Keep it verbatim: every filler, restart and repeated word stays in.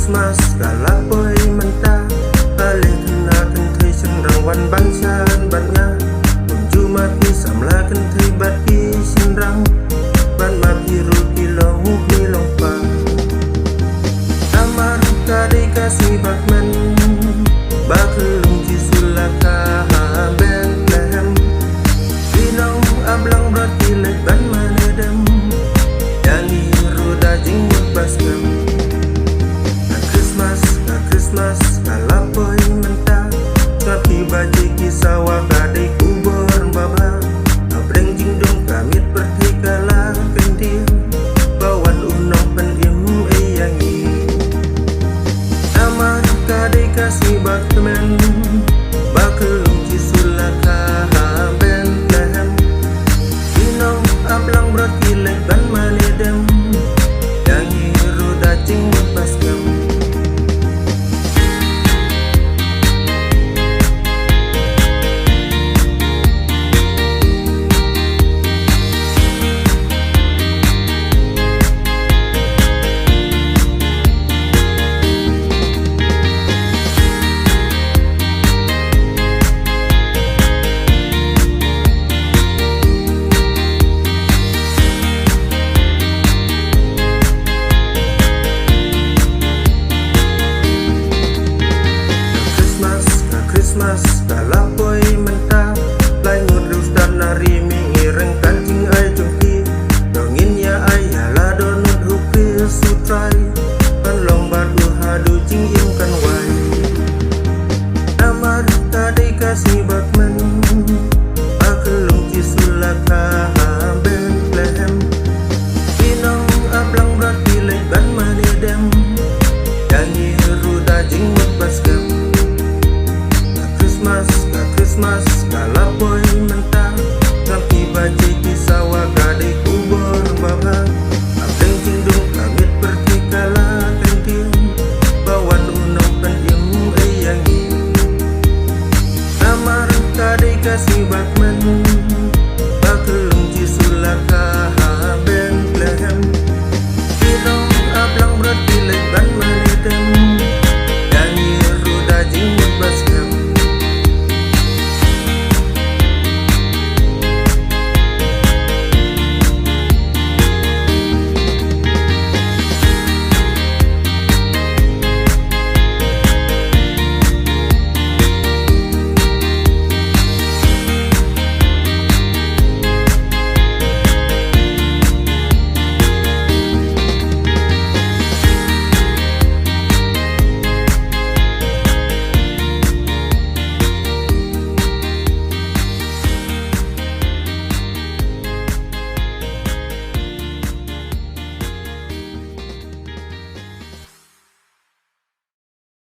Christmas ka la poi mynta. Balei khynnah kynthei shynrang wan ban shan bad nga? Kumjuh ma phi samla kynthei bad phi shynrang, bad ma phi ruh phi long u phi long pa. Namar ka dei ka sngi bad